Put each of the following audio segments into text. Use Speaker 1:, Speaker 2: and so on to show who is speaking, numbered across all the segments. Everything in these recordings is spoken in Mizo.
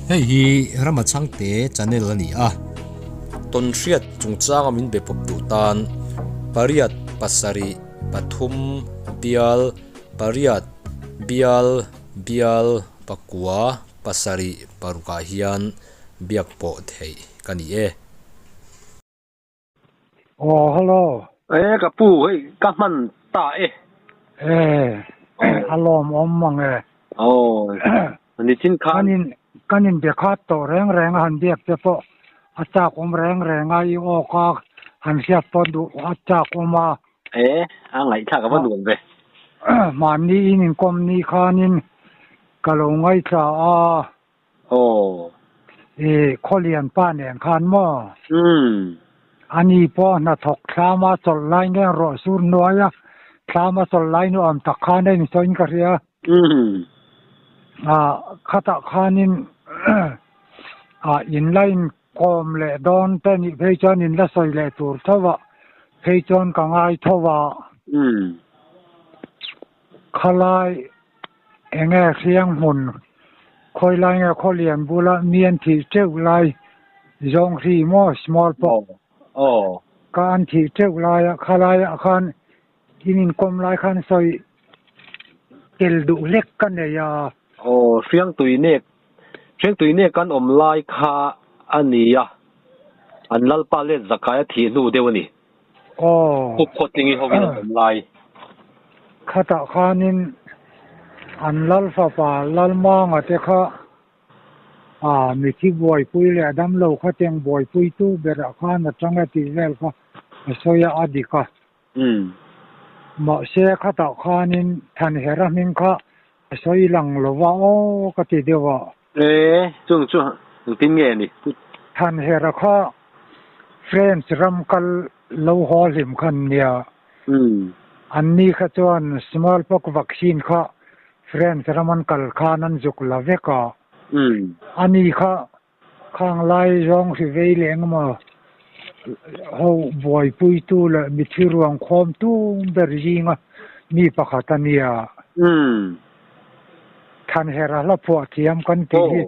Speaker 1: Hei hi Rama Chhangte channel a ni a. Tawnhriat chungchanga min be pawp duh tan pariat pasarih pathum bial pariat bial bial pakua pasarih parukah hian biak pawh theih ka ni e.
Speaker 2: Aw hello.
Speaker 3: E ka pu hei ka hman ta e.
Speaker 2: E a lawm awm mang e.
Speaker 3: Aw nichin khan.
Speaker 2: Kan in kan in be khat tawh reng reng a han biak te pawh a chak awm reng reng a i aw ka han hriat pawh duh a chak awm a.
Speaker 3: E a ngaihthlak a va nuam ve.
Speaker 2: Mahni in inkawm ni khanin ka lo ngaithla a.
Speaker 3: Aw.
Speaker 2: I Khawlian pa nen khan maw?
Speaker 3: Umm.
Speaker 2: Ani pawh hnathawk thlam a chawlh lai nge rawh sur hnuai a, thlam a chawlh lai nuam tak khan a insawiin ka hria.
Speaker 3: Umm.
Speaker 2: Ah, khatah khanin ah in la inkawm leh dawn te nih phei chuan in la sawi leh tur tho a, phei chuan ka ngai tho a.
Speaker 3: Umm.
Speaker 2: Khalai Enge hriang hmun khawi lai nge khaw lian bula mi an thih teuh lai zawng hri maw small pox ka an thih teuh lai a kha lai ah khan in inkawm lai khan sawi tel duh hlek ka nei a.
Speaker 3: Aw hriang tui nek hriang tui nek an awm lai kha a ni a an lalpa let zakai a thih hnu deuh a ni.
Speaker 2: Aw.
Speaker 3: Khup khawtling i hovin an awm lai.
Speaker 2: Khatah khanin an lal fapa Lalmanga te kha a mithi buaipui leh damlo kha teng buaipuitu berah khan a tang e tih vel kha a sawi a, a dik a. Mahse khatah khanin Thanhera hming kha a sawi lang lo va aw ka ti deuh a.
Speaker 3: E, chung chu engtin nge ni?
Speaker 2: Thanhera kha French ram kal lo haw hlim kha an nia. An ni kha chuan smallpox vaccine kha French ram an kal khan an zuk la vek a. A ni kha khang lai zawng hri vei leh engemaw ho buaipuitu leh mithi ruang khawm tum ber zinga mi pakhat a nia. Thanhera hla phuah thiam kan tih hi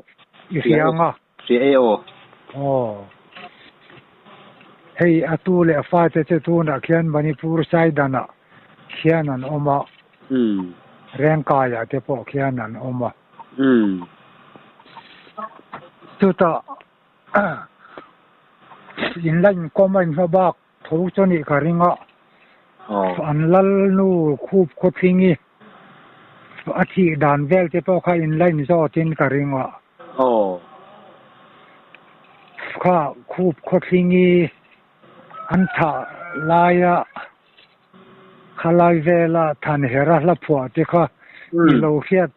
Speaker 2: i hria ang a.
Speaker 3: Hria e aw.
Speaker 2: Aw. Hei a tu leh a fate chu tunah khian Manipur Saidanah khian an awm a. Rengkaiah te pawh khian an awm a. Chutah in la inkawm a inhma bak tho chu nih ka ring a. An lal nu khup khawthlingi a thih dan vel te pawh kha in la inzawtin ka ring a. Kha khup khawthlingi an thah laia Khalai vela Thanhera hla phuah te kha i lo hriat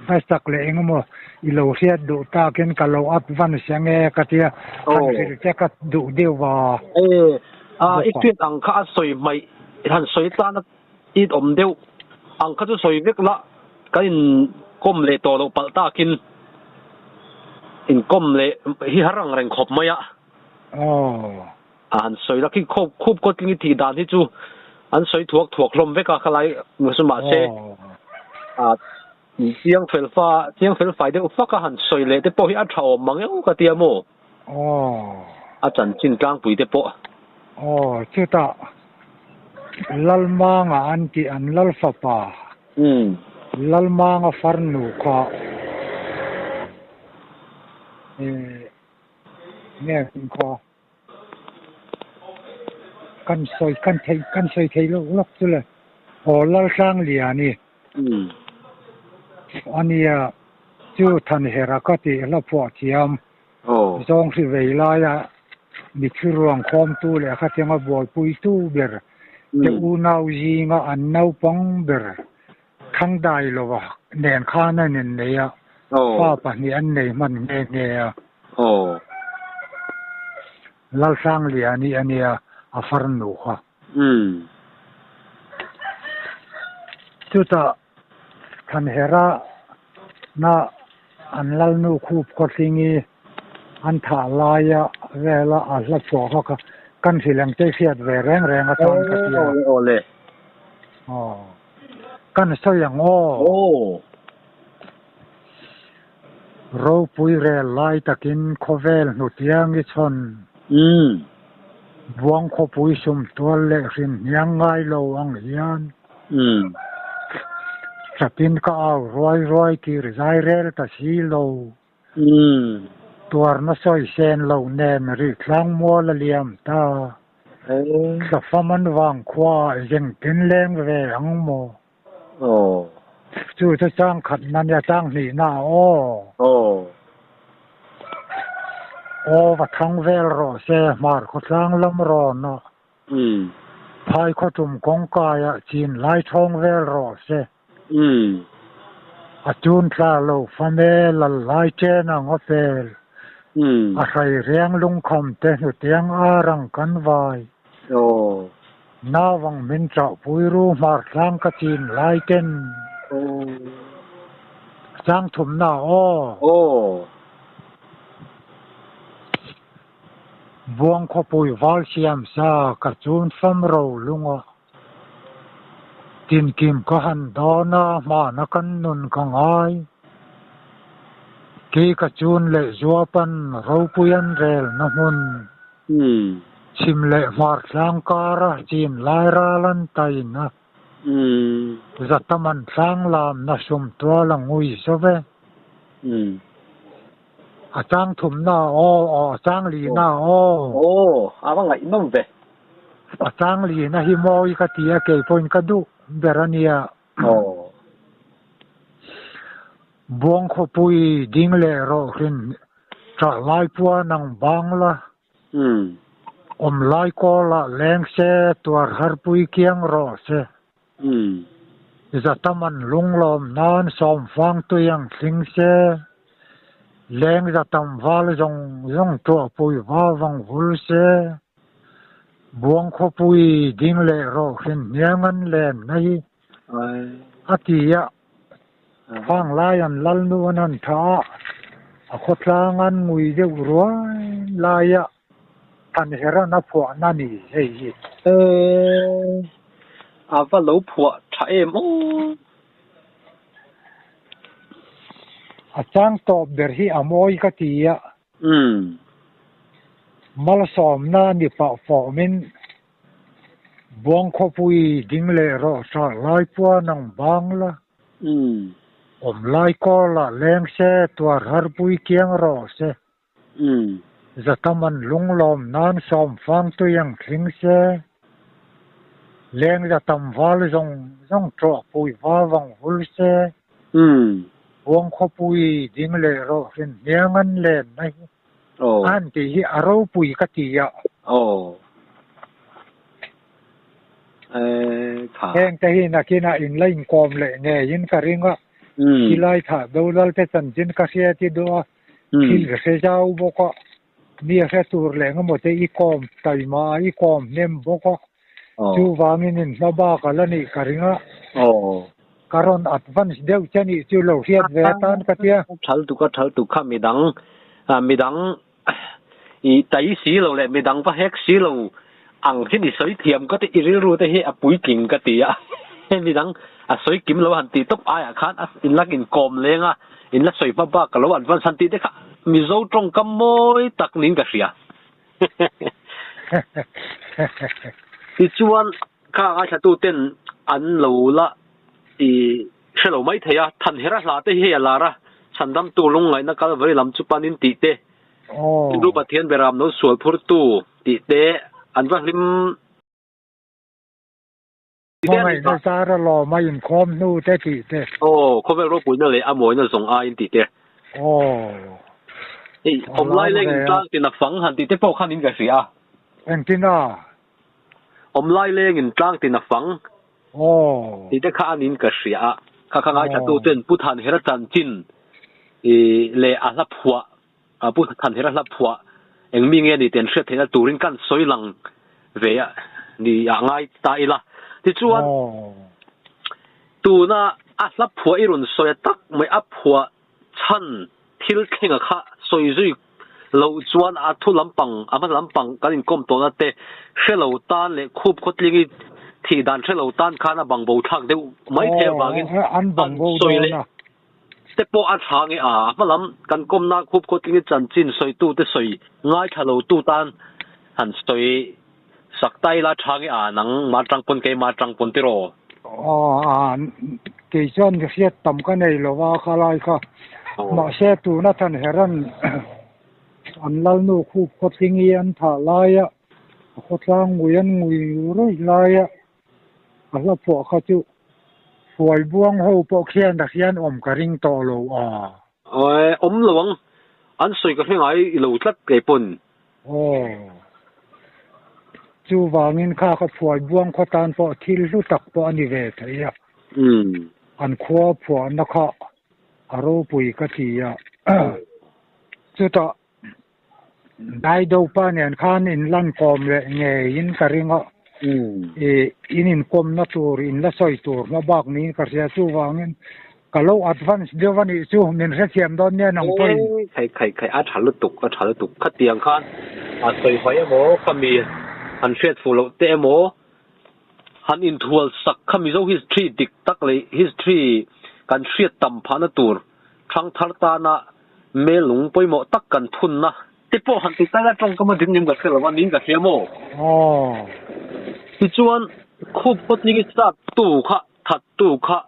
Speaker 2: hmasak leh eng emaw i lo hriat duh takin ka lo advance ang e ka tia han hrilh che ka duh deuh a.
Speaker 3: E, a i hriat ang kha a sawi hmaih han sawi tan a it awm deuh ang kha chu sawi vek la kan in kawm leh tawh loh palh takin in kawm leh hi har ang reng khawp mai a.
Speaker 2: Aw.
Speaker 3: A han sawi la khi khup khup kawtling i thih dan hi chu an sawi thuak thuak hlawm vek a khalai chu mahse a chiang fel fa chiang fel fai deuh fak a han sawi leh te pawh hi a tha awm mang eng ka tia maw? A chanchin tlangpui te pawh.
Speaker 2: Aw chutah Lalmanga an tih an Lalfapa Lalmanga farnu kha nge kha. Kan sawi kan thei kan sawi thei lawk lawk chu le. Aw Laltlangliani a nia chu Thanhera ka tih hla phuah thiam zawng hri vei laia mithi ruang khawmtu leh khatianga buaipuitu ber te unau zinga an naupang ber Thangdai lova nen khan an innei a, fa pahnih an nei hman nghe nghe a. Lalsangliani a nia a farnu kha. Chutah Thanhera na an lalnu khup khawtlingi an thah laia vela a hla chhuah kha kha kan hrilh ang che hriat ve reng reng atan ka ti a. Aw. Kan sawi ang aw.
Speaker 3: Aw.
Speaker 2: Ropui rel lai takin khawvel hnutiang i chhawn. Buang khawpui sum tual leh hrin hniang ngai lo ang hian. Chapin ka au ruai ruai kir zai rel ta si lo. Tuarna sawi sen lo nen rih tlang mual a liam ta. Thlafaman vang khua zengtin leng ve ang maw? Chu chu chang khat na nia chang hnih na aw. Aw va thang vel rawh se hmar khawtlang lam rawn a. Phai khaw tum kawngkaiah chin lai thawng vel rawh se. A chun thla lo fame lal lai chen ang a fel. A hrai riang lungkham te hnutiang ar ang kan vai. Nau ang min chauh pui ru hmar tlang ka chin lai ten. Chang thum na aw. Buang khawpui val siam sa ka chun fam ro lung a. Tinkim ka han dawn a, hmana kan nun ka ngai. Kei ka chun leh zuapan ropui an rel na hmun. Chhim leh hmar tlang kara chin lai ral an tain a. Zataman tlang lamna sum tual a ngui zo ve. A chang thumna aw, aw a chang lina aw.
Speaker 3: Aw, a va ngaihnawm ve.
Speaker 2: A chang lina hi mawi ka ti a, kei pawhin ka duh ber a nia.
Speaker 3: Aw.
Speaker 2: Buang khawpui ding leh rawh hrin ṭah lai puan ang bang la. Awm lai kawlah leng se, tuar harpui kiang rawh se. Zataman lunglawm nan sawmfang tui ang thling se, leng zatam val zawng zawng tuahpui vavang vul se, buang khawpui ding leh rawh hrin hniang an len na hi a ti a, khang lai an lalnu an han tha a, a khawtlang an ngui deuh ruai lai a. Thanheran a phuah na ni hei hi.
Speaker 3: Eee a va lo phuah tha em aw.
Speaker 2: A chang tawp ber hi a mawi ka ti a. Malsawmna ni pah fawmin Buangkhawpui ding leh rawh hrah lai puan ang bang la. Awm lai kawlah leng se tuar harpui kiang rawh se. Zataman lunglawm nan sawmfang tui ang thling se, leng zatam val zawng zawng ṭawhpui vavang vul se, buang khawpui ding leh rawh hrin hniang an len na hi a han tih hi a ropui ka ti a. Heng te hi nakinah in la inkawm leh ngeiin ka ring a, khilai thah dolal te chanchin ka hria ti duh a. Thil ka hre zau bawk a, mi a hre tur leh engemaw te i kawm taima a, i kawm hnem bawk a, chuvangin in hma bak a la nih ka ring a, ka rawn advance deuh che nih chu lo hriat ve atan ka tia.
Speaker 3: Thal tuk a, thal tuk kha midang, midang i tai si lo leh midang va hek si lo ang hian i sawi thiam ka ti, i rilru te hi a puitling ka ti a, midang a sawi kim lo han tih tawp aiah khan a inlak inkawm leng a, in la sawi hma bak ka lo advance han tih te kha Mizo tawngkam mawi tak niin ka hria. Tichuan kha ngaithla ten an lo la i hre lo mai thei a, Thanhera hla te hi hei a lar a, Chhandamtu lungngaihna Kalvari lam chu panin tih te, Ru Pathian beram lo sual phurtu tih te an va hlim.
Speaker 2: Hmangaihna zar a lawm a inkhawm hnu te tih te.
Speaker 3: Aw, khawvel ropuina leh a mawina zawng aiin tih te.
Speaker 2: Aw.
Speaker 3: Hei, awm lai leng in tlang tin a fang han tih te pawh khan in ka hria a.
Speaker 2: Engtin a?
Speaker 3: Awm lai leng in tlang tin a fang.
Speaker 2: Aw.
Speaker 3: Tih te kha an in ka hria a. Kha kha ngaithla tu ten Pu Thanhera chanchin i leh a hla phuah, Pu Thanhera hla phuah eng mi nge ni tih an hriat theihna turin kan sawi lang ve a ni ah ngai ta ila. Tichuan, tuna a hla phuah i rawn sawi a tak mai a phuah chhan thil thlenga kha sawi zui loh chuan a thu lampang, a hmasa lampang kan inkawm tawhna te hre lo tan leh khup khawtlingi thih dan hre lo tan khan a bangbo thlak deuh mai thei avangin
Speaker 2: an sawi leh.
Speaker 3: Te pawh a tha nge a, hmalam kan kawmna khup khawtlingi chanchin sawitu te sawi ngaithla lo tu tan han sawi sak ta ila tha nge a, nang mah tang pawn keimah tang pawn tiraw?
Speaker 2: Aw a, kei chuan mi hriat tam ka nei lo a khalai kha, mahse tuna Thanheran an lalnu khup khawtlingi an thah laia a khawtlang ngui an ngui rawih laia A hla phuah kha chu Hruai buang ho pawh khian a hian awm ka ring tawh lo a.
Speaker 3: Aw awm lo ang, an sawi ka hre ngai lo tlat kei pawn.
Speaker 2: Aw. Chuvangin kha ka Phuai buang khaw tan pawh thil hlu tak pawh a ni ve thei a. An khua phuahna kha a ropui ka ti a. Chutah Daidopa nen khan in lan kawm leh ngeiin ka ring a, i in inkawmna tur, in la sawi tur hma bak niin ka hria. Chuvangin ka lo advance deuh a nih chu, min hrethiam dawn nia nang pawhin.
Speaker 3: Khai khai khai, a tha lutuk, a tha lutuk. Khatiang khan a sawi fai emaw, kha mi han hriat fuh loh te emaw, han inthual sak kha Mizo history dik tak leh history kan hriat tam phahna tur thangthar tana Mel lung pawimawh tak kan phunna te pawh han ti taila tawngkam a ding ka hre lo a, ning ka hria maw?
Speaker 2: Aw.
Speaker 3: Tichuan, khup khawtling i sat tu kha, that tu kha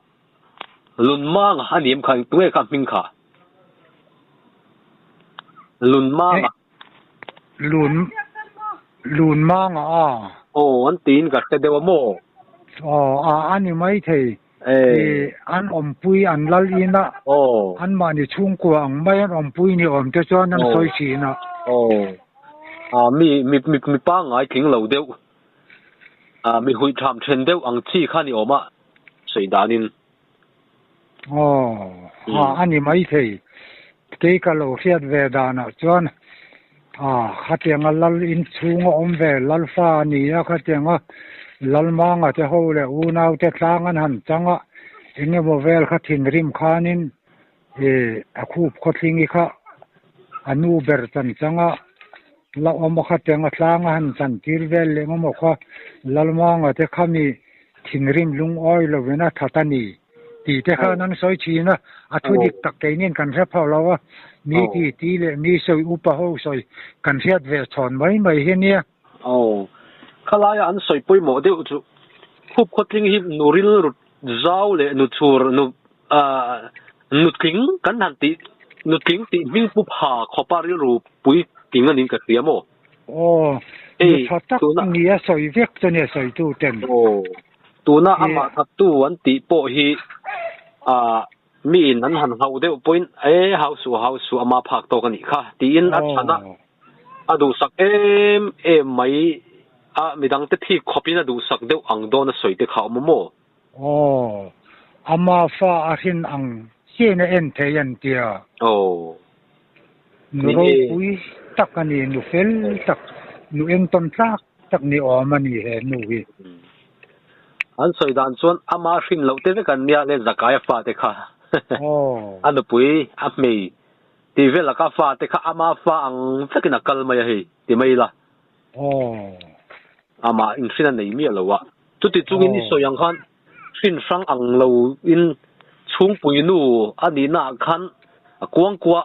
Speaker 3: Lunmanga a ni em kha, tunge kha hming kha? Lunmanga.
Speaker 2: Lun, Lunmanga a.
Speaker 3: Aw, an tiin ka hre deuh a maw?
Speaker 2: Aw, a, a ni maithei. I an awmpui an lal in a, anmahni chhungkua ang mai an awmpui ni awm te chuan an sawi thin a.
Speaker 3: Aw, mi mi mi mi pangngai tling lo deuh, mi huih tham then deuh ang chi kha ni awm a sawi danin.
Speaker 2: Aw, a ni maithei. Kei ka lo hriat ve danah chuan khatianga lal in chhunga awm ve lal fa a ni a, khatianga Lalmanga te ho leh unau te tlang an han chang a, eng emaw vel kha thinrim khanin a khup khawthlingi kha a nu ber chan chang a, la awm a khatianga tlang a han chan tir vel leh eng emaw kha Lalmanga te khami thinrim lungawi lovin a that a ni. Tih te khan an sawi thin a, a thu dik tak keinin kan hre phawh lo a, mi ti ti leh mi sawi upa ho sawi kan hriat ve chhawn mai mai hi nia.
Speaker 3: Aw, khalaia an sawi pawimawh deuh chu khup khawtling hi nu rilru zau leh nu chhur nu nutling kan han tih nutling tih hming pu pha khawpa rilru puitling a niin ka hria maw?
Speaker 2: Aw, nu tha tak nia sawi vek chu nia sawitu ten.
Speaker 3: Aw. Tuna amah thattu an tih pawh hi ah miin an han hauh deuh pawhin e hau suh hau suh ama phak tawk a nih kha tiin a chhan a, a duhsak em em mai a midangte thik khawpin a duhsak deuh ang dawn a sawi te kha a awm maw?
Speaker 2: Aw, ama fa a hrin ang chian a en thei an tia.
Speaker 3: Aw.
Speaker 2: Nu ropui tak a ni, nu fel tak, nu entawn tlak tak ni awm a ni he nu hi.
Speaker 3: An sawi dan chuan ama hrin loh te vek an nia le Zakaia fate kha. A nupui a hmei tih vel laka fate kha ama fa ang vekin a kal mai a hei ti mai ila. Amah inhrin a nei miah lo a. Chuti chungin i sawi ang khan hrin hrang ang lo in chhungpui nu a nihna ah khan a kuangkuah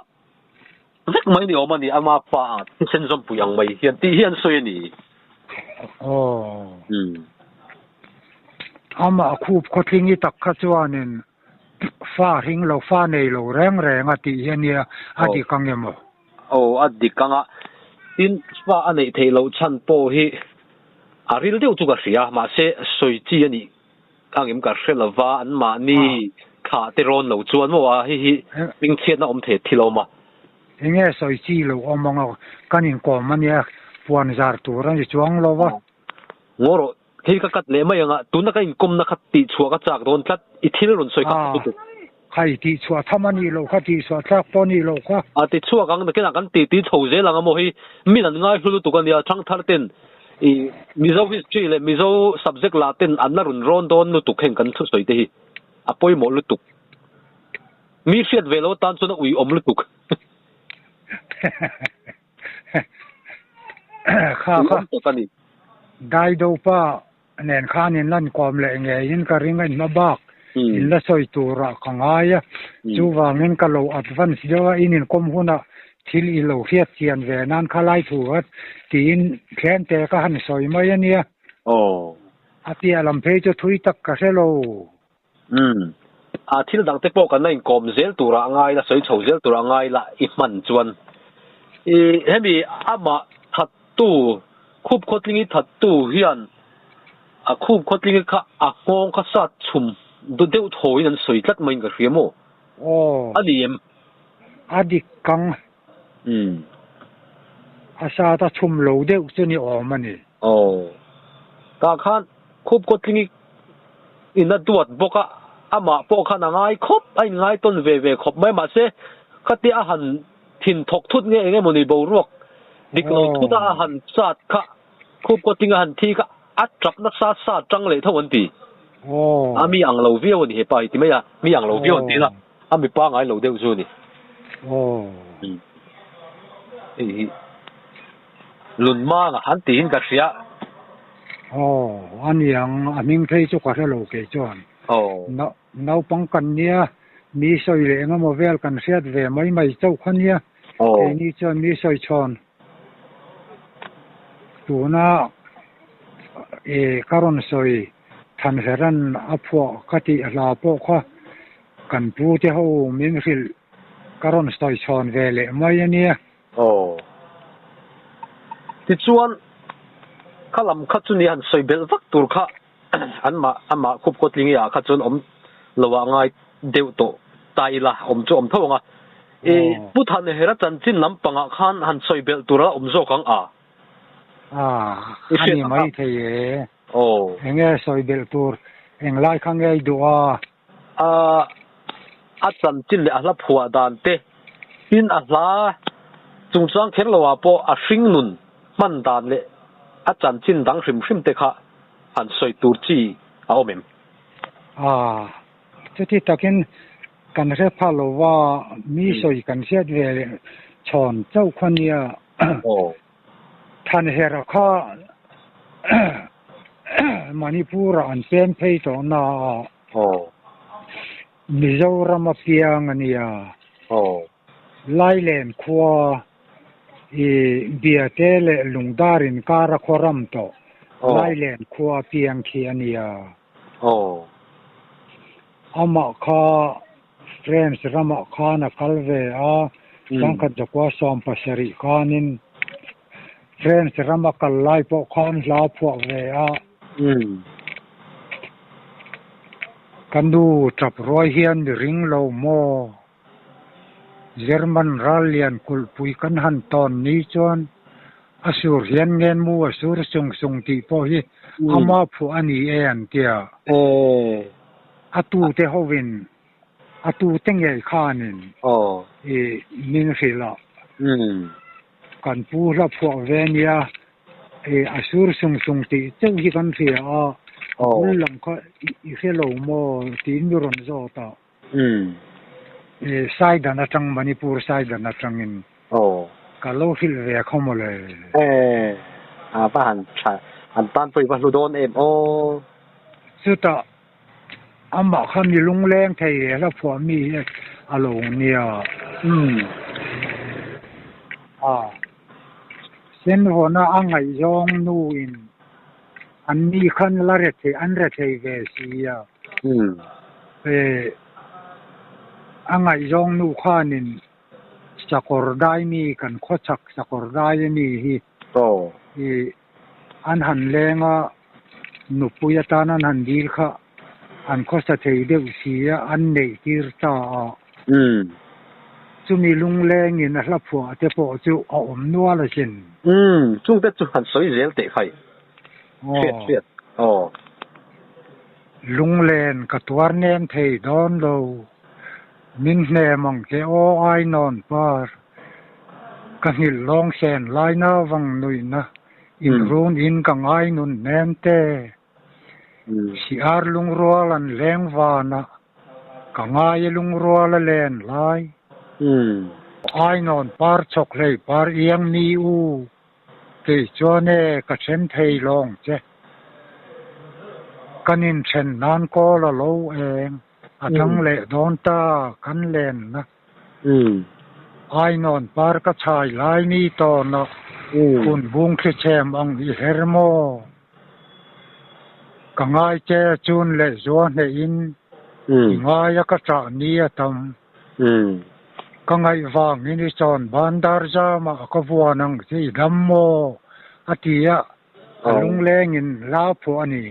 Speaker 3: Vek mai ni awm a ni, ama pa a thisen zawmpui ang mai hian tih hi an sawi a ni.
Speaker 2: Aw. Amah khup khawtlingi tak kha chuanin fa hring lo, fa nei lo reng reng a tih hi a nia, a dik ang emaw?
Speaker 3: Aw, a dik ang a. Tin, fa a neih theih loh chhan pawh hi a ril deuh chu ka hria, mahse sawi chi a nih Angem ka hre lova, anmahni thlah te rawn lo chuan maw a, hei hi hmingchhiatna awm thei thil a awm a.
Speaker 2: Enge sawi chi lo awm ang a, kan inkawm a nia, puan zar tur a ni chuang lo va.
Speaker 3: Ngaw rawh, thil ka cut leh mai ang a, tuna ka inkawmna kha tihchhuah ka chak dawn tlat, i thil rawn sawi kha ka hmu tuk.
Speaker 2: Khai, tihchhuah tham a nih loh kha, tihchhuah tlak pawh a nih loh kha.
Speaker 3: A tichhuak ang, nakinah kan titi chho zel ang a maw hei, min an ngai hlu lutuk a nia, thangthar ten i Mizo history leh Mizo subject lah ten an la rawn rawn dawn lutuk heng kan thusawi te hi a pawimawh lutuk. Mi hriat ve lo atan chuan a uiawm lutuk.
Speaker 2: Kha kha, Daidopa Nen khan in lan kawm leh ngeiin ka ring a, in hma bak in la sawi turah ka ngai a. Chuvangin ka lo advance deuh a, in inkawm hunah thil i lo hriat chian ve nan kha lai thu a tiin thlem te ka han sawi mai a nia.
Speaker 3: Aw.
Speaker 2: A piah lam phei chu thui tak ka hre lo.
Speaker 3: Umm. A thil dang te pawh kan la inkawm zel turah a ngai la, sawi chho zel turah a ngai la i hman chuan i hemi amah thattu khup khawtlingi thattu hian a khup khawtlingi kha a nghawng kha sat chhum deuh thawiin an sawi tlat maiin ka hria maw?
Speaker 2: Aw.
Speaker 3: A ni em?
Speaker 2: A dik kang.
Speaker 3: Umm.
Speaker 2: A sat a chhum lo deuh chu ni awm a ni.
Speaker 3: Aw. Tah khan khup khawtlingi in a duat bawk a, amah pawh khan a ngai khawp, a inngai tawn ve ve khawp mai. Mahse, khatia a han thin thawk thut nge eng emawni boruak dik lo thut a a han chat kha, khup khawtling a han thi kha a tap nasa sa tang leh tho an ti. A mi ang lo viau a ni hepa hi ti mai a, mi ang lo viau an ti na, a mi pangai lo deuh chu a ni. Hei hi. Lunmanga an tiin ka hria.
Speaker 2: Aw, a niang, a hming phei chu ka hre lo kei chuan.
Speaker 3: Aw.
Speaker 2: Naupang kan nia, mi sawi leh eng emaw vel kan hriat ve mai mai chauh kha nia.
Speaker 3: Aw.
Speaker 2: Keini chuan mi sawi chhawn tuna e ka rawn sawi Thanheran a phuah ka tih hla pawh kha kan pu te ho min hrilh ka rawn sawi chhawn ve leh mai a nia.
Speaker 3: Aw. Tichuan, kha lam kha chu ni han sawi belh vak tur kha anmah amah khup khawtling ah kha chuan awm lo ah ngai deuh tawh ta ila awm chu awm tho ang a. I Pu Thanhera chanchin lampangah khan han sawi belh tur a awm zawk ang a.
Speaker 2: A, a ni mai thei e.
Speaker 3: Aw.
Speaker 2: Enge sawi belh tur englai kha ngei duh a?
Speaker 3: A a chanchin leh a hla phuah dan te, tin a hla chungchang kher lo ah pawh a hring nun hman dan leh a chanchin dang hrim hrim te kha han sawi tur chi a awm em?
Speaker 2: A, chuti takin kan hre pha lo va, mi sawi kan hriat ve leh chhawn chauh kha nia.
Speaker 3: Aw.
Speaker 2: Thanhera kha Manipur-ah an pem phei tawh na a.
Speaker 3: Aw.
Speaker 2: Mizoram a piang a nia.
Speaker 3: Aw.
Speaker 2: Lailen khua i Biate leh Lungdar inkar a khaw ram tawh.
Speaker 3: Aw.
Speaker 2: Lailen khua a piang khi a nia.
Speaker 3: Aw.
Speaker 2: Amah kha France ramah khan a kal ve a, sangkhat zakua 70 khanin France rama kal lai pawh khan hla phuah ve a. Ka nu tap ruai hian mi ring lo maw? German ral lian kulhpui kan han tawn ni chuan a sur hian ngen mu a sur sung sung tih pawh hi ama phuah a ni e an ti a. A tute hovin a tute ngei khanin i min hrilh a. Kan pu hla phuah ve nia i a sur sung sung tih chauh hi kan hria a, a bul lam kha i hre lo maw tiin mi rawn zawt a. Saidan atang Manipur Saidan atangin ka lo hrilh ve khaw maw le.
Speaker 3: E, a va han tha, an tan pawh i va hlu dawn em aw.
Speaker 2: Chutah amah kha mi lungleng thei leh hla phuah mi hi a lo nia. A, Senhawna a ngaihzawng nuin an ni khan la rethei an rethei ve si a. E, a ngaihzawng nu khanin sakawr dai mi kan khawchhak sakawr dai a mi hi i an han leng a, nupui atan an han dil kha an khawsa thei deuh si a, an neih tir ta a. Chumi lunglengin a hla phuah te pawh chu a awm nual asin.
Speaker 3: Chungte chu han sawi zel teh khai. Hriat hriat. Aw.
Speaker 2: Lunglen ka tuar nem thei dawn lo. Min hnem ang che aw ai nawn par. Ka nghilh lawng sen lai na vang nuihna inrun in ka ngai nun hnem te. Siar lungrual an leng vana ka ngai a lungrual a len lai. Ai nawn par chhawk hlei par iang mi u. Kei chuan e, ka then thei lawng che. Kan inthen nan kawl a lo eng. A dang leh dawn ta kan lenna. Ainawn par ka chhai lai ni tawnah hun bung thlichhem ang i her maw? Ka ngai che chun leh zua hnehin i ngaia ka ṭah ni a tam. Ka ngaih vangin i chawn ban dar zamah ka vuan ang che i dam maw? A ti a, a lunglengin la phuah a ni.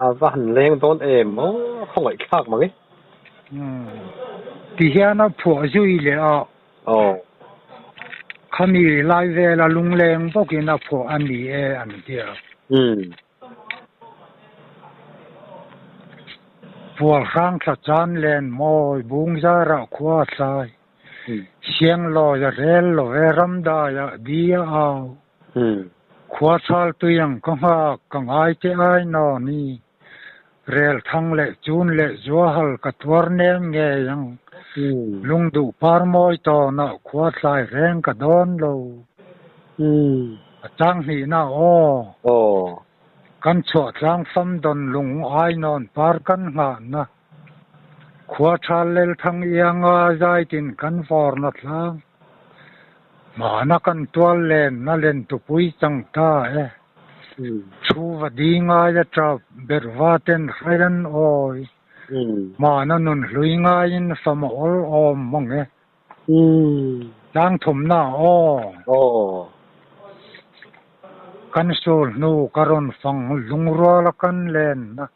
Speaker 3: A va han leng dawn em aw, khawngaihthlak mang e.
Speaker 2: Ti hian a phuah zui leh a. Khami lai vela lungleng bawkin a phuah a ni e an ti a. Pual hrang thla chan len mawi bung zarah khua a thlai. Sianglawi a rel lo e ramdaiah di a au. Khua chhal tui ang ka nghak ka ngai che ai naw ni. Rel thang leh chun leh zuahal ka tuar nem ngei ang. Lungduh par mawi tawnah khua thlai reng ka dawn lo. A chang hnihna aw. Kan chhuah tlang fam dawn lung ainawn par kan nghahna. Khua tha lel thang ianga zaitin kan vawrna thlang. Hmana kan tual len na len tupui chang ta e. Thu va di ngaia tap berhva ten hrai an awi. Hmana nun hlui ngaiin fam a awl awm mang e. Tlang thumna aw. Kan sul hnu ka rawn fang lungruala kan lenna.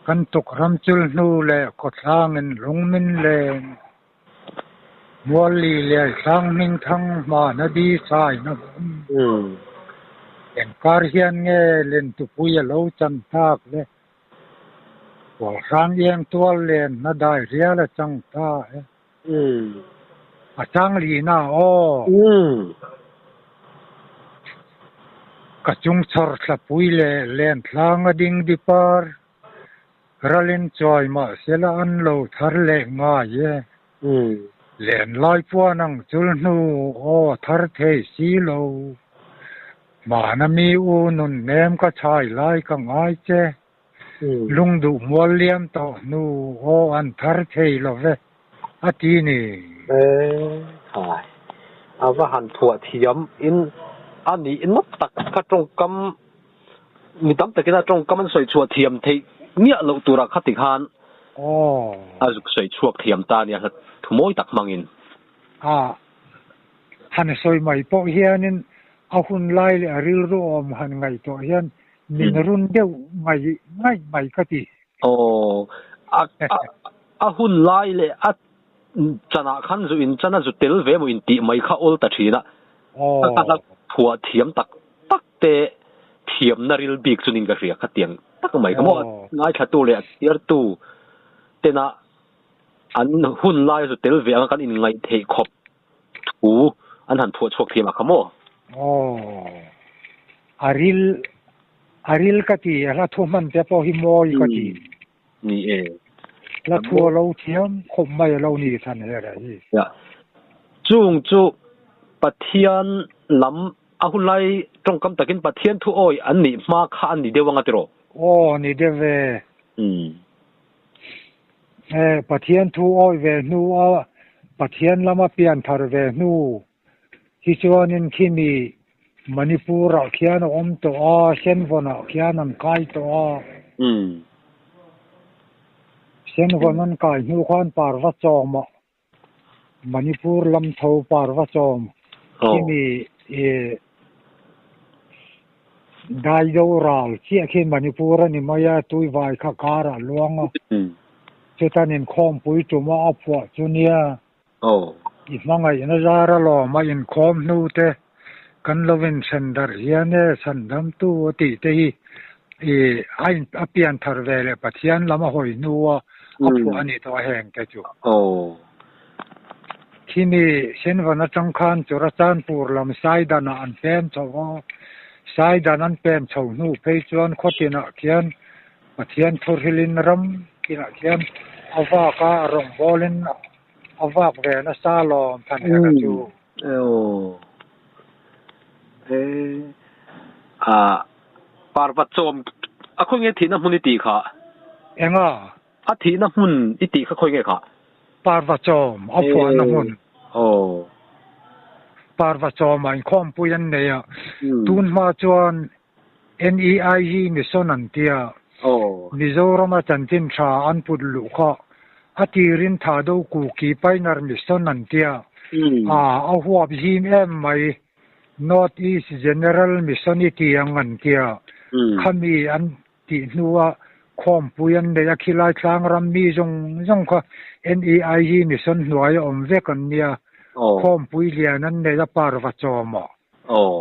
Speaker 2: Kan tuk ramchul hnu leh khawthlangin lung min len. Mualli liai thlang hming thang hmana di chhaina hmun. Engkar hian nge lentupui a lo chan tak le? Pual hrang iang tual len na dai rial a chang ta e. A chang lina aw. Ka chung chhawr thlapui leh len thlang a ding dipar. Ralin chuai mahsela an lo thar leh ngai e. Len lai puan ang chul hnu aw thar thei si lo. Hmana mi u nun nem ka chhai lai ka ngai che. Lungduh mual liam tawh hnu aw an thar thei lo ve a ti ni.
Speaker 3: Khai, a va han phuah thiam in a nih nawk tak kha tawngkam mi tam takin a tawngkam an sawi chhuah thiam theih miah loh turah kha tikhan a zuk sawi chhuak thiam ta a nia hla thu mawi tak hmangin.
Speaker 2: A han sawi mai pawh hianin a hun lai leh a rilru awm han ngaihtuah hian min run deuh ngai ngaih mai ka ti.
Speaker 3: Aw, a a hun lai leh a chanah khan zu in chan a zu tel ve maw intih mai kha awl ta thin a. A hla phuah thiam tak tak te thiamna ril bik chunin ka hria khatiang tak mai kha maw ngaithlatu leh a chhiartu tena an hun lai a zu tel ve anga kan inngaih theih khawp thu an han phuah chhuak thiam a kha maw?
Speaker 2: Aw, a ril a ril ka ti, a hla thu hman te pawh hi mawi ka ti.
Speaker 3: Ni e.
Speaker 2: Hla thu a lo thiam khawp mai a lo ni than her a hi.
Speaker 3: Ya. Chung chu Pathian lam a hun lai tawngkam takin Pathian thu awi an nih hma kha an ni deuh anga tiraw?
Speaker 2: Aw, ni deuh ve. He Pathian thu awi ve hnu a Pathian lama pian thar ve hnu hi chuanin khimi Manipur-ah khian a awm tawh a, Senvawn-ah khian an kai tawh a. Senvawn an kai hnu khan Parva chawmah Manipur lam tho Parva chawm khimi Daido ral chiah khi Manipur a ni mai a, Tuivai kha karah luang a. Chutan inkhawmpui tuma a phuah chu nia. I hmangaihna zar alawm a inkhawm hnu te kan lo inthen darh hian e chhandamtu a tih te hi i a in a pian thar ve leh Pathian lam a hawi hnu a a phuah a nih tawh a heng te chu. Khimi Senvan atang khan Churachandpur lam Saidanah an pem chho a, Saidan an pem chho hnu phei chuan khawtinah khian Pathian thurhilin ram tinah khian a vak a, rawngbawlin a vak ve nasa lawm than her a chu.
Speaker 3: Aw. E a parva chawm a khawi nge thihna hmun i tih kha?
Speaker 2: Enga?
Speaker 3: A thihna hmun i tih kha khawi nge kha?
Speaker 2: Parvachawm a phuahna hmun.
Speaker 3: Aw.
Speaker 2: Parvachawmah inkhawmpui an nei a. Tun hma chuan NEIG Mission an tia.
Speaker 3: Aw.
Speaker 2: Mizorama chanchin tha an put luh kha a tirin Thado Kuki Pioneer Mission an tia. A a huap zim em mai. North East General Mission i ti ang an tia. Khami an tih hnua khawmpui an nei a, khilai tlang ram mi zawng zawng kha NEIG Mission hnuaia awm vek an nia. Khawmpui lian an nei a, parva chawm ah.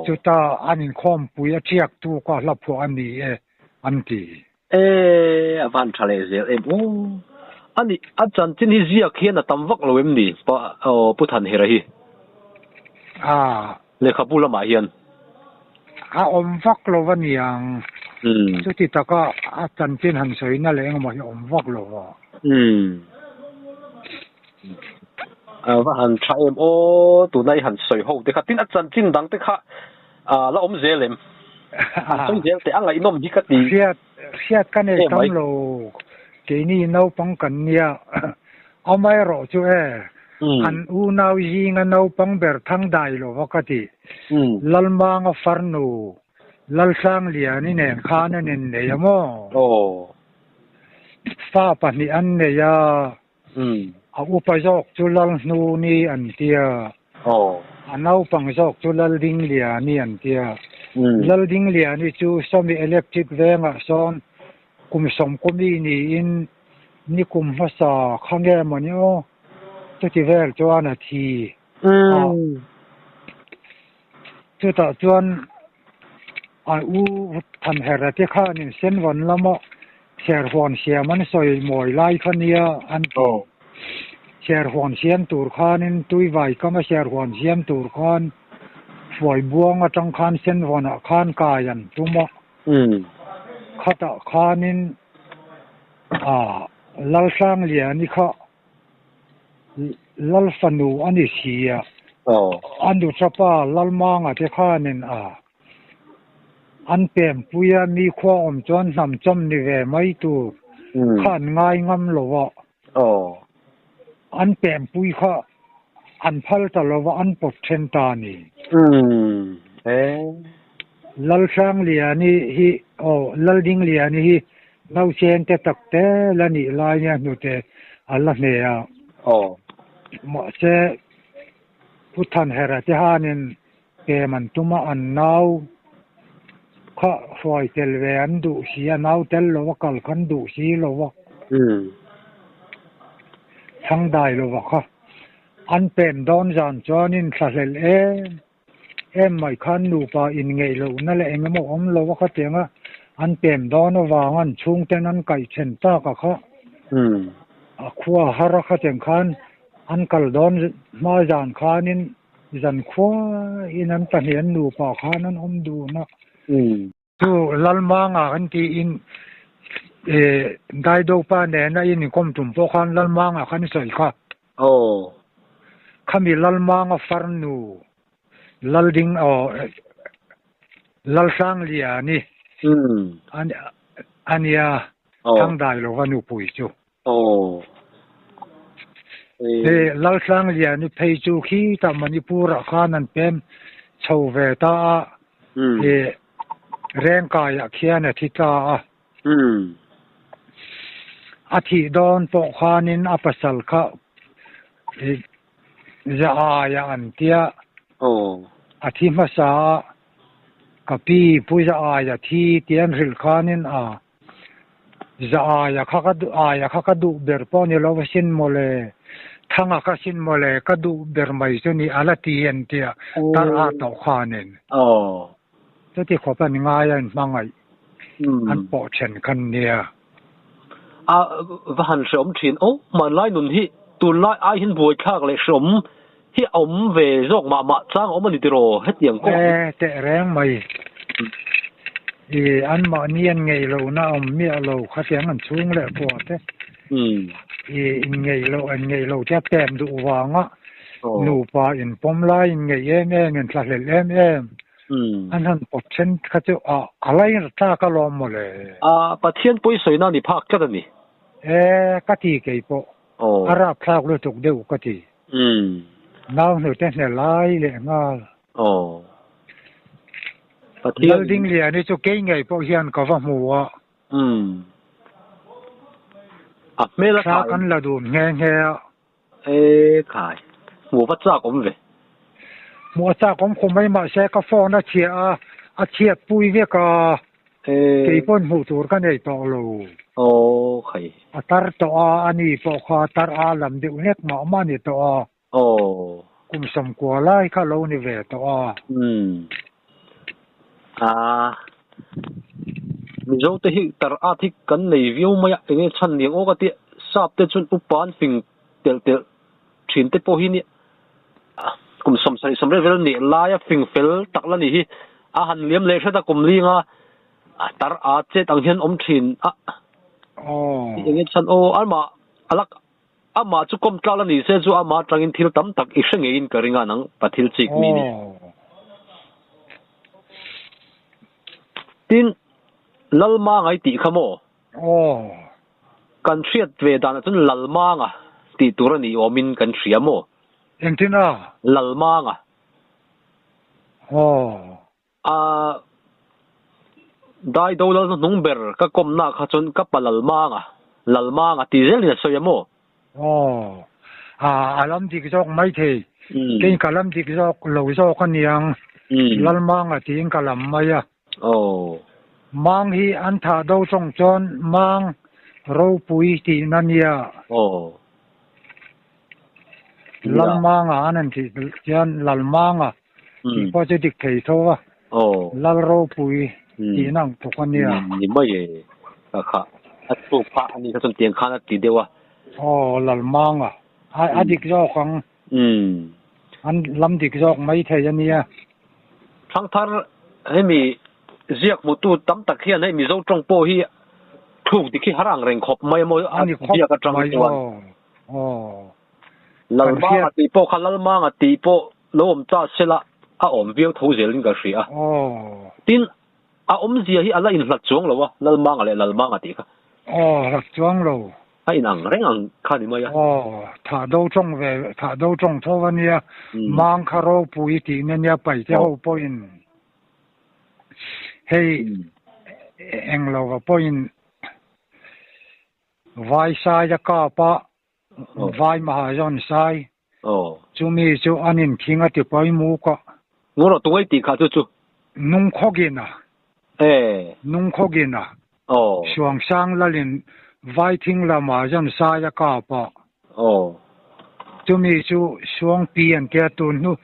Speaker 2: Chuta an inkhawmpui a thiak tu kha hla phuah a ni e an ti.
Speaker 3: E, a van tha leh zel em aw. Ani, a chanchin hi ziak hian a tam vak lo em ni, pa, aw, Pu Thanhera hi?
Speaker 2: A.
Speaker 3: Lehkhabu lamah hian.
Speaker 2: A awm vak lo a niang. Chuti taka a chanchin han sawina leh engemaw hi a awm vak lo a.
Speaker 3: A va han tha em aw, tuna i han sawi ho te kha. Tin, a chanchin dang te kha la awm zel em? Han sawi zel teh, a ngaihnawm hi ka ti.
Speaker 2: Hriat, hriat ka nei tam lo. Keini naupang kan nia. Amaherawh chu e, an unau zinga naupang ber thang dai lo va ka ti. Lalmanga farnu Laltlangliani nen khan an innei a maw? Fa pahnih an nei a, a upa zawk chu Lalhnuni an tia, a naupang zawk chu Laldingliani an tia. Laldingliani chu sawmi electric vengah sawn kum sawmkawmi niin Ni kum hmasa kha nge maw ni aw? Chuti vel chuan a thi a. Chutah chuan a u Thanhera te khanin Senvawn lama Serhuan siam an sawi mawi lai kha nia an ti. Serhuan siam tur khanin Tuivai kama Serhuan siam tur khan Hruaibuang atang khan Senvawnah khan kai an tum a. Khatah khanin a Lalhrangliani kha Lal fanu a ni si a, a nuthapa Lalmanga te khanin a an pempui a, mi khua awm chuan hnam chawm ni ve mai tur kha an ngai ngam lo a, an pempui kha an phal ta lo a, an pawt then ta a ni. Lalhrangliani hi aw Laldingliani hi Nausen te tak te la nih lai nia hnute a la hne a. Mahse, Pu Thanhera te hanin pem an tum a, an nau kha hruai tel ve an duh si a, nau tel lo a kal khan duh si lo a. Thang dai lo a kha. An pem dawn zan chuanin thlahlel em. Em mai khan nupa inngeih lohna leh eng emaw awm lo a khatiang a, an pem dawn avang an chhungten an kaih then tak a kha. A khua har a khatiang khan an kal dawn hma zan khanin zan khuain an pahnih an nupa khan an awm dun a. Chu Lalmanga kan tiin Daidopa nena in inkawm tum pawh khan Lalmanga khan i sawi kha.
Speaker 3: Aw.
Speaker 2: Khami Lalmanga farnu Lalding aw Lalhrangliani a nia Thangdai lova nupui chu.
Speaker 3: Aw.
Speaker 2: He Lalhrangliani phei chu khitah Manipur ah khan an pem chho ve ta a, he Rengkaiah khian a thi ta a. A thih dawn pawh khanin a pasal kha za aia an tia. A thi hmasa a, ka pi pu za aia thi tia an hrilh khanin a za aia kha ka duh aia kha ka duh ber pawh ni lo asin mawle, thanga kha sin mawle ka duh ber mai chu ni a la ti an tia tar a tawh khanin. Chuti khawp an ngai a inhmangaih an pawh then khan nia.
Speaker 3: A va han hreawm thin aw, hmanlai nun hi tunlai ai hian buaithlak leh hreawm hi a awm ve zawk mah mah chang a awm a ni tiraw hetiang kawng hi.
Speaker 2: E teh reng mai. I anmahni an ngeih lohna a awm miah lo khatiang an chhung leh kua te. I inngeih loh an ngeih loh te a pem duh vanga nupa inpawm lai inngeih em em inthlahlel em em. An han pawt then kha chu a a lain tlak alawm mawle.
Speaker 3: A Pathian pawisawi na ni phak tlat a ni.
Speaker 2: E ka ti kei pawh.
Speaker 3: Aw.
Speaker 2: A rapthlak lutuk deuh ka ti.
Speaker 3: Umm.
Speaker 2: Nau hnute hne lai leh nghal.
Speaker 3: Aw. Pathian.
Speaker 2: Laldingliani chu kei ngei pawh hian ka va hmu a.
Speaker 3: Umm. A hmel a
Speaker 2: Thla
Speaker 3: tha
Speaker 2: kan
Speaker 3: em?
Speaker 2: la dun nghe nghe a.
Speaker 3: E khai. Hmuh va chak awm ve.
Speaker 2: Hmuh a chak awm khum mai mahse ka phone a chhiah a, a chhiat pui vek a.
Speaker 3: E.
Speaker 2: Kei pawn hmuh tur ka nei tawh lo.
Speaker 3: Aw khai.
Speaker 2: A tar tawh a, ani pawh kha tar a lam deuh hlek mah mah a ni tawh a.
Speaker 3: Aw.
Speaker 2: Kum sawmkua lai kha lo ni ve tawh a.
Speaker 3: Umm. A. Mizo te hi tar at hi kan nei viau mai a, enge chhan niang aw ka ti. Sap te chuan upa an fing telh telh thin te pawh hi nia. Kum 70 sawmriat vel nih laia fing fel tak la ni hi. A han liam leh hret a kum linga tar at chet ang hian awm thin a.
Speaker 2: Aw.
Speaker 3: Enge chhan aw amah alak Amah chu kawm tlak la ni se chu amah atangin thil tam tak i hre ngeiin ka ring a nang Pathil chik mi ni. Tin, Lalmanga i tih kha maw? Kan hriat ve danah chuan Lalmanga tih tur a ni awmin kan hria maw?
Speaker 2: Engtin a?
Speaker 3: Lalmanga. A dai do lal hnuhnung ber ka kawmna kha chuan ka pa Lalmanga, Lalmanga ti zelin a sawi a maw?
Speaker 2: Aw, a a lam dik zawk maithei. Kei ka lam dik zawk lo zawk a niang. Lalmanga tiin ka lam mai a.
Speaker 3: Aw.
Speaker 2: Mang hi an thah do tawng chuan Mang ropui tihna nia.
Speaker 3: Aw.
Speaker 2: Lalmanga an han tih chuan Lalmanga Tih pawh chu dik thei tho a, Lal ropui tihna ang tluk a nia.
Speaker 3: Ni mai e, ka kha a chhuk phah a ni kha chuan tiang khan a ti deuh a.
Speaker 2: Aw Lalmanga, a dik zawk ang. An lam dik zawk mai thei a nia.
Speaker 3: Thangthar hemi ziak hmutu tam tak hian hei Mizo tawng pawh hi thluk dik hi har ang reng khawp mai a maw
Speaker 2: a
Speaker 3: ziak atang chuan.
Speaker 2: Aw.
Speaker 3: Lalmanga tih pawh kha Lalmanga tih pawh lo awm ta sela a awm viau tho zelin ka hria a. Tin, a awmzia hi a la inhlat chuang lo a, Lalmanga leh Lalmanga tih kha.
Speaker 2: Aw, hlat chuang lo.
Speaker 3: A inang reng ang kha ni mai a.
Speaker 2: Aw, thah do tawng ve, thah do tawng tho a nia. Mang kha ropui tihna nia paite ho pawhin hei englo va pawhin vai sai a kap a, Vai Mahajan sai. Chumi chu an inthing a ti pawimuk a.
Speaker 3: Ngu rawh tungai tih kha chu chu.
Speaker 2: Nungkhawgin a. Nungkhawgin a. Suangsang lalin Vai Thingla Mahajan sai a kap a. Chumi chu Suangpi an tia tun hnu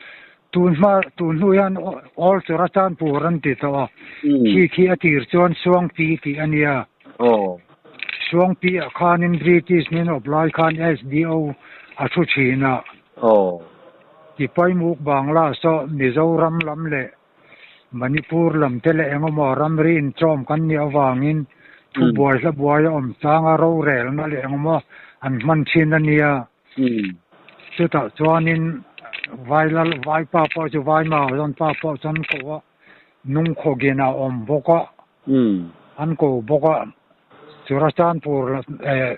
Speaker 2: tun hma tun hnu hian All Churachandpur an ti tawh a. Khi khi a tir chuan Suangpi tih a nia. Suangpi ah khanin British nen awp lai khan SDO a thu thin a. Tipaimuk Bangla saw Mizoram lam leh Manipur lam te leh engemaw ramri inchawm kan nih avangin thubuai hla buai a awm chang a rorelna leh engemaw an hman thin a nia. Chutah chuanin Vailal Vaipa pawh chu Vaima Rawnpa pawh chuan ko a nungkhawgin a awm bawk a. An ko bawk a, Churachandpur eh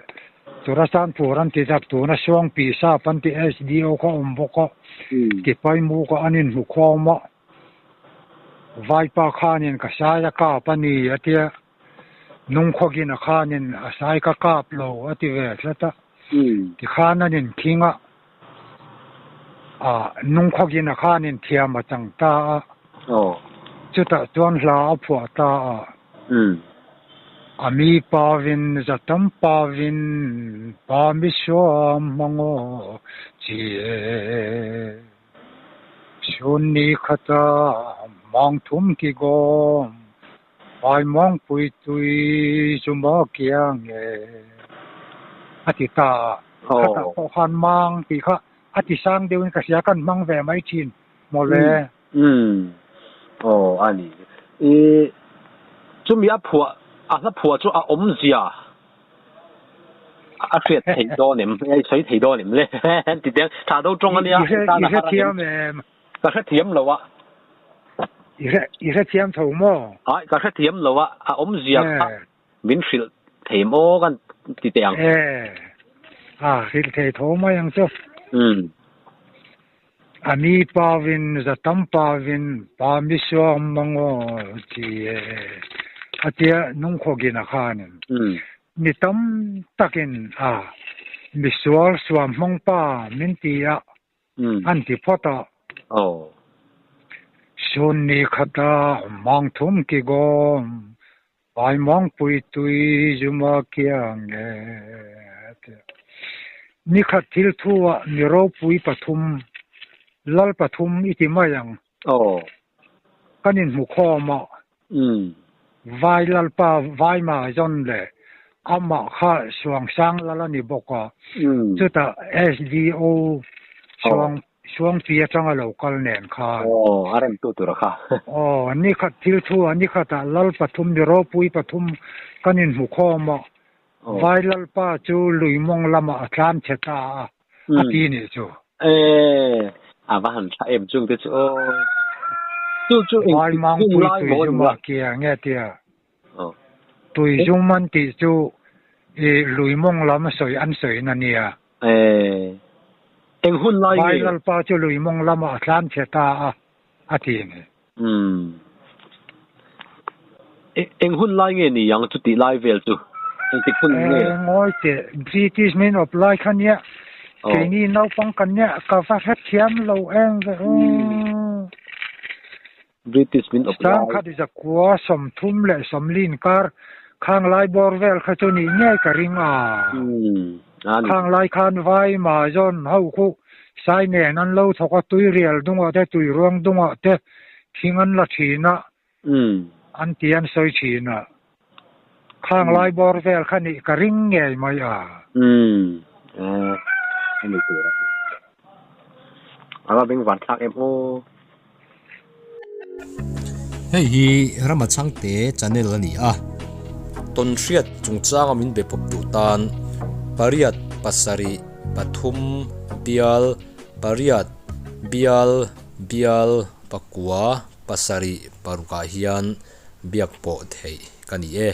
Speaker 2: Churachandpur an ti tak tuna Suangpi sap an ti SDO kha awm bawk a, Tipaimuk ah an inhmu khawm a, Vaipa khanin ka sai a kap a ni a tia, Nungkhawgina khanin a sai ka kap lo a ti ve tlat a, tikhan an inkhing a, Ah, Nungkhawgina khanin thiam a chang ta a. Chutah chuan hla a phuah ta a. A mi pavin zatam pavin pa mi suam hmang aw chi e. Chhun ni khata mang thum ki gawm vai mawngpui tui chu maw kiang e a ti ta a. Khatah pawh khan mang tih kha a ti sang deuhin ka hria kan hmang ve mai thin mawle.
Speaker 3: Umm aw a ni. I chumi a phuah a hla phuah chu a awmzia a hriat theih dawn em? I sawi thei dawn em le? Ti teng tha do tawng a nia.
Speaker 2: I hrethiam em?
Speaker 3: Ka hrethiam lo a.
Speaker 2: I hrethiam tho maw?
Speaker 3: Ai ka hrethiam lo a, a awmzia kha min hrilh. thei em aw kan ti teh ang.
Speaker 2: E a hrilh thei tho mai ang chu.
Speaker 3: Umm.
Speaker 2: A mi pawin za tam pawin pa mi suang mangaw chi e a tia nungkhawgin a khanin mi tam takin a misual suam hmang pa min ti a an ti phawt a. Sun ni khata mang thum ki gawm vai mawngpui tui zuma kiang e a ti a. Ni khat thil thu ah mi ropui pathum, lal pathum i ti mai ang. Kan inhmu khawm a. Vai lalpa Vaima zawn leh amah kha Suangsang lal a ni bawk a. Chutah SDO Suang Suangpi atanga lo kal nen khan.
Speaker 3: Aw, a rem tu tur a kha.
Speaker 2: Aw, ni khat thil thu ah ni khatah lal pathum ni ropui pathum kan inhmu khawm a, Vai lalpa chu lui mawng lamah a tlan chhe ta a, a ti nih chu.
Speaker 3: E, a va han tha em chung te chu aw. Chu chu eng
Speaker 2: Vai
Speaker 3: tik
Speaker 2: mang
Speaker 3: hun
Speaker 2: pui
Speaker 3: lai
Speaker 2: tui
Speaker 3: maw
Speaker 2: zum
Speaker 3: ni
Speaker 2: a kia nge tia.
Speaker 3: Aw.
Speaker 2: Tui zum an tih chu i lui mawng lam sawi an sawi na nia.
Speaker 3: E, eng hun lai
Speaker 2: Vai
Speaker 3: nge?
Speaker 2: lalpa chu lui mawng lamah a tlan chhe ta a, a ti ni.
Speaker 3: Umm. Eng hun lai nge ni ang chutih lai vel chu? Engtik hun nge?
Speaker 2: E, ngawi teh, British min awp lai kha nia, keini naupang kan nia, ka va hrethiam lo em ve aw.
Speaker 3: British min awp lai.
Speaker 2: Sangkhat zakua 30 leh 40 inkar khang lai bawr vel kha chu nih ngei ka ring a. Khang lai khan vai ma zawn ho khu sai nen an lo thawk a, tuirial dungah te tuiruang dungah te thing an la thin a, an ti an sawi thin a. Khang lai bawr vel kha nih ka ring ngei mai a.
Speaker 3: A ni tur a. A va beng van thlak em aw.
Speaker 1: Hei hi Rama Chhangte channel a ni a. Tawnhriat chungchanga min be pawp duh tan pariat pasarih pathum bial pariat bial bial pakua pasarih parukah hian biak pawh theih ka ni e.